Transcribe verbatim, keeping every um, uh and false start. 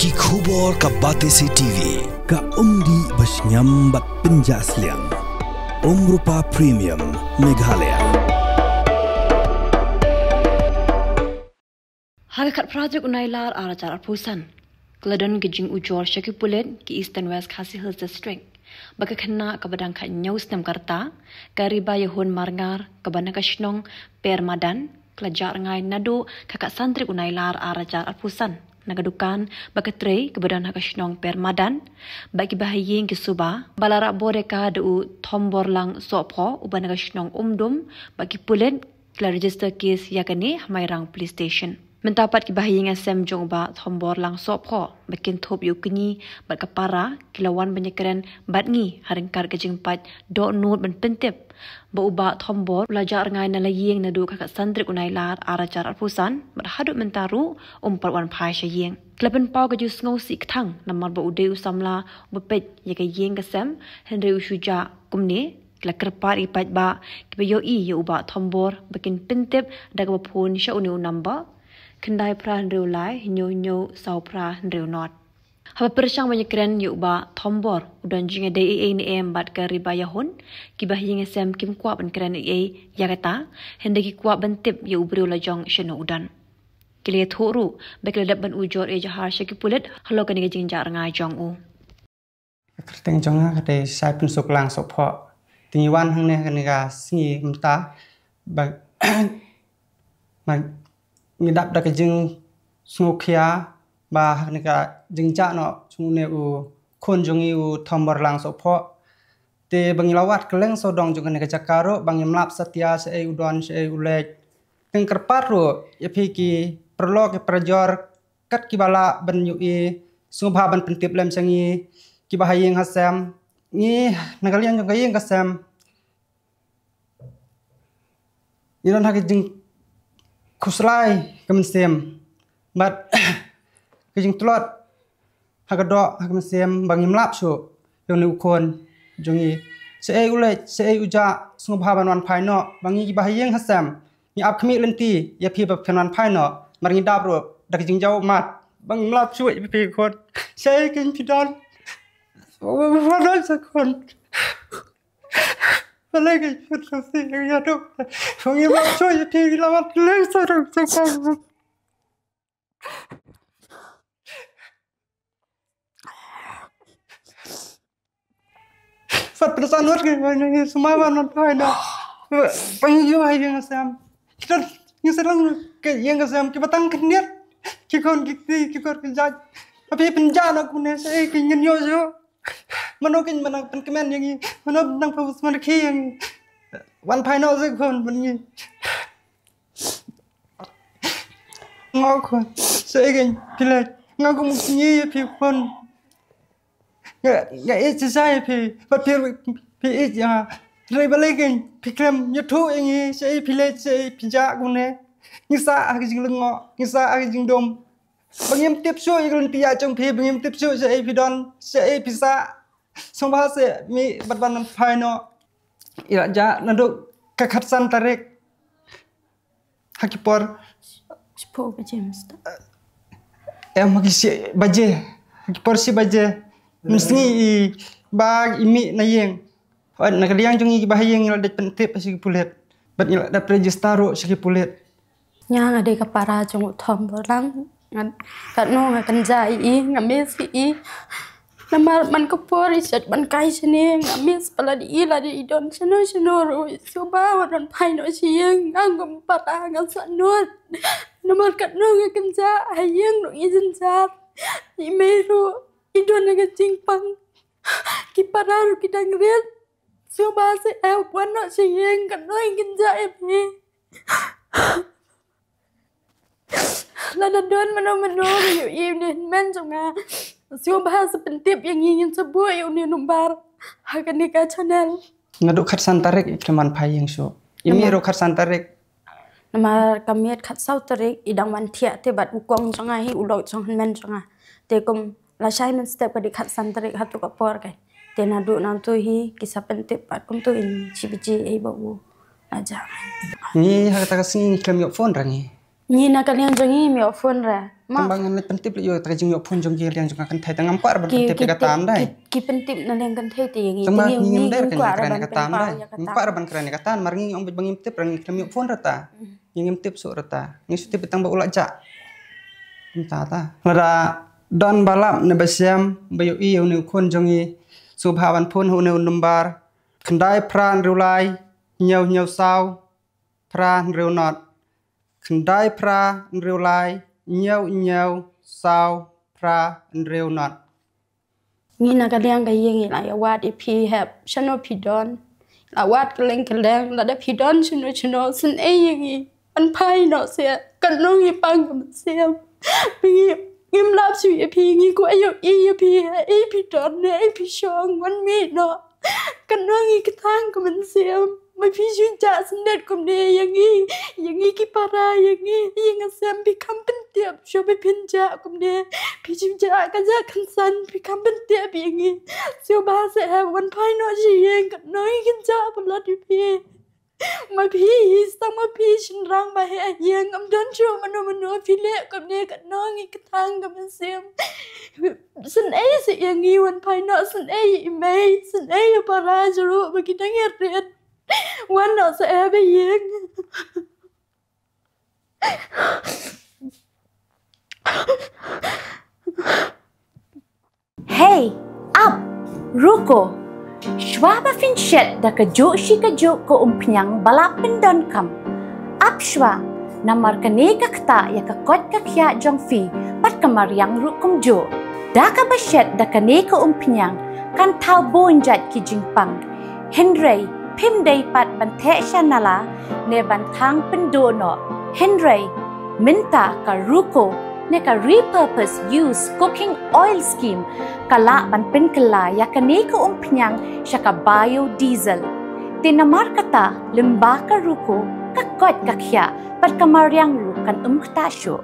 Ki khubor ka Batesi T V. Ka umdih ba shngiam bad pynjah sliang. Umrupa Premium Meghalaya. Ha ka khatphra tarik u Nailar ar hajar arphew san, ka la don ka jingujor sha ki pulit ki Eastern West Khasi Hills District ba ka khynnah kaba dang khathynñiew snem ka rta, ka Riba Yahun Marngar, kaba na ka shnong Permadan, ka la jah rngai naduh ka khatsan tarik u Nailar ar hajar arphew san na ka dukan ba ka trei kaba don ha ka shnong Permadan bad kiba ha ïing ki suba, ba la rah bor ïa ka da u Thomborlang Sohphoh uba na ka shnong Umdum, bad ki pulit ki la register case ïa kane ha Mairang Police Station. Mynta pat kiba ha ïing ha sem jong u Bah Thomborlang Sohphoh ba kynthup ïa u kñi bad ka para ki la wan ban ïakren bad ngi ha ryngkat ka jingpait dohnud ban pyntip ba u Bah Thombor u la jah rngai na la ïing naduh ka khatsan tarik u Nailar ar hajar arphew san bad haduh mynta ruh um pat wan phai sha ïing. Ki la pynpaw ka jingsngewsih kthang namar ba u dei u samla uba peit ïa ka ïing ka sem, hynrei u shu jah kumne. Ki la kyrpad ïa ki paidbah kiba ïohi ïa u Bah Thombor ba kin pyntip da kaba phone sha une u number: khyndai phra hynriew lai hynñiew hynñiew saw phra hynriew nod. Haba pyrshang ban ïakren ïa u Bah Thombor, u don jingïadei ei ei ne em bad ka Riba Ïahun, kiba ha ïing ha sem kim kwah ban kren ei ei ïa kata, hynrei ki kwah ban tip ïa u briew lajong shano u don. Ki la ïathuh ruh ba ki la dep ban ujor ejahar sha ki pulit halor kane ka jingjah rngai jong u. Ka kyrteng jong nga ka dei Saipynsuklang Sohphoh. Te ngi wan hangne ha kane ka sngi mynta ba ma ngi dap da ka jingsngewkhia ba ha kane ka jingjah noh jong une u khun jong ngi u Thomborlang Sohphoh. Te ba ngi la wad kylleng sawdong jong kane ka jaka ruh ba ngim lap satia shaei u don shaei u leit. Te nga kyrpad ruh ïa phi ki paralok ki parajor kat kiba lah ban ïohi, sngewbha ban pyntip lem sha ngi kiba ha ïing ha sem. Ngi na ka liang jong ka ïing ka sem ngi don ha ka jingkhuslai ka mynsiem bad ka jingtlot ha ka doh ha ka mynsiem ba ngim lap shuh ïa une u khun jong ngi. Shaei u leit shaei u jah, sngewbha ban wan phai noh ba ngi kiba ha ïing ha sem ngi ap khmih lynti ïa phi ba phin wan phai noh. Mar ngi dap ruh da ka jingjaw ummat ba ngim lap shuh ïa phi khun. Shaei kein phi don? Wa wa wa wa sa khun. Balei kein phi don sa si ïa dok? Ba ngim lap shuh ïa phi, ngi la wan lei sa dok sa khun. Fat pynsan wat ki ngi sma ba non phai na. Pang yu hai ïing sem. Kita ngi serang ke ïing sem ki batang khyndiat. Ki khon ki kti ki khon ki jait. Tapi pynjah na kune sa ki ngin yo yo. Mano kin manang pynkmen ïa ngi. Mano nang pa sma ki ïing. Wan phai na sa khon ban ngi. Nga khun, sa ïa kein phi leit, nga kum ngi ïa phi khun. Nga nga ïeit shisha ïa phi, bad phi phi ïeit ïa nga. Hynrei balei kein phi khlem ïathuh ïa ngi shaei phi leit shaei phi jah kumne. Ngi sah ha ka jinglyngngoh, ngi sah ha ka jingdum. Ba ngim tip shuh ïa ka lynti ïaid jong phi, ba ngim tip shuh shaei phi don, shaei phi sah. Sngewbha seh mih bad ban phai noh. Ïa jah naduh ka khatsan tarik. Ha ki por shiphew baje, mister. Em, ha ki shi baje. Ha ki por shi baje mynsngi i ba i mih na ïing. Hooid, na ka liang jong ngi kiba ha ïing ngi la dep pyntip sha ki pulit bad ngi la dep register ruh sha ki pulit. Nga nga dei ka para jong u Thomborlang. Nga katno nga kynjah ïa i, nga miss ïa i. Namar man ka por i shet ban kai shane, nga miss ba lada i lada i don shano shano ruh i sngewbha ban wan phai noh sha ïing. Nga ngam para nga sah nud. Namar katno nga kynjah, ha ïing ruh i jynjar. I mei ruh i don ha ka jingpang. Ki para ruh ki dang rit. Sngewbha sa eh wan noh sha ïing, katno i kynjah ïa phi. Lada don mano mano ba ïohi ïa une u hynmen jong nga, sngewbha sa pyntip ïa ngi, ngin sa buh ïa une u nombar ha kane ka channel. Naduh khatsan tarik i khlem wan phai ïing shuh. I mih ruh khatsan tarik. Namar ka miet khatsaw tarik i dang wan thiah te bad u kong jong nga hi, u lok jong hynmen jong nga. Te kum lashai mynstep ka dei khatsan tarik hato ka por kai. Te naduh nangto hi ki sa pyntip pat kumto in shi baje ei ba u la jah. Ngi ha kata ka sngi ngi khlem ïoh phone ra ngi. Ngi na ka liang jong ngi ym ïoh phone re. Ma. Tang ba ngan leit pyntip leh ïa ka jingïoh phone jong ki liang jong ka kynthei, tang ngam kwah re ban pyntip ïa ka tam dai. Ki pyntip na liang kynthei te ïa ngi. Tang ba ngi ngim dei re kane ka tam dai. Ngam kwah re ban kren ïa ka tam, mar ngi ong ba ngim tip re, ngi khlem ïoh phone re ta. Ngi ngim tip shuh re ta. Ngi shu tip tang ba u la jah. Kumta ta. Lada don ba lap ne ba shem ba ïohi ïa une u khun jong ngi, sngewbha ban phone ha une u number: khyndai phra hynriew lai hynñiew hynñiew saw phra hynriew not. Khyndai phra hynriew lai hynñiew hynñiew saw phra hynriew not. Ngi na ka liang ka ïing ngi la ïa wad ïa phi, hep shano phi don. La wad kylleng kylleng, lada phi don shano shano, sngewbha ïa ngi, wan phai noh seh. Katno ngi pang ka mynsiem. Ngi ngim lap shuh ïa phi, ngi kwah ïohi ïa phi, haei phi don, haei phi shong, wan mih noh. Katno ngi kthang ka mynsiem. Ma phi shu jah snet kumne ïa ngi, ïa ngi ki para, ïa ngi ïing ïa sem, phi kham pyntip shuh ba phin jah kumne. Phi shu jah ka jah kynsan, phi kham pyntip ïa ngi. Sngewbha seh, hep wan phai noh sha ïing, katno ngi kynjah palat ïa phi. Ma phi hi, tang ma phi shynrang ba heh ha ïing, ym don shuh mano mano, phi leh kumne, katno ngi kthang ka mynsiem. Sngewbha seh ïa ngi, wan phai noh, sngewbha ïa i mei, sngewbha ïa para jong u ba ki dang ïa rit. Wan noh seh ha ïing. Hey, ap, ruko. Shuwa ba phin shet da kajuh shi kajuh ka umphniang ba la pyndonkam, ap shuwa, namar kane ka ktah ïa ka koit ka khiah jong phi bad ka mariang ruh kumjuh. Da kaba shet da kane ka umphniang kan thaw bun jait ki jingpang. Hynrei phim dei pat ban theh sha nala ne ban thang pynduh noh. Hynrei mynta ka ruko ne ka repurpose use cooking oil scheme ka lah ban pynkylla ïa kane ka umphniang sha ka biodiesel. Te namar kata, lyngba ka ruko, ka koit ka khiah bad ka mariang ruh kan ym ktah shuh.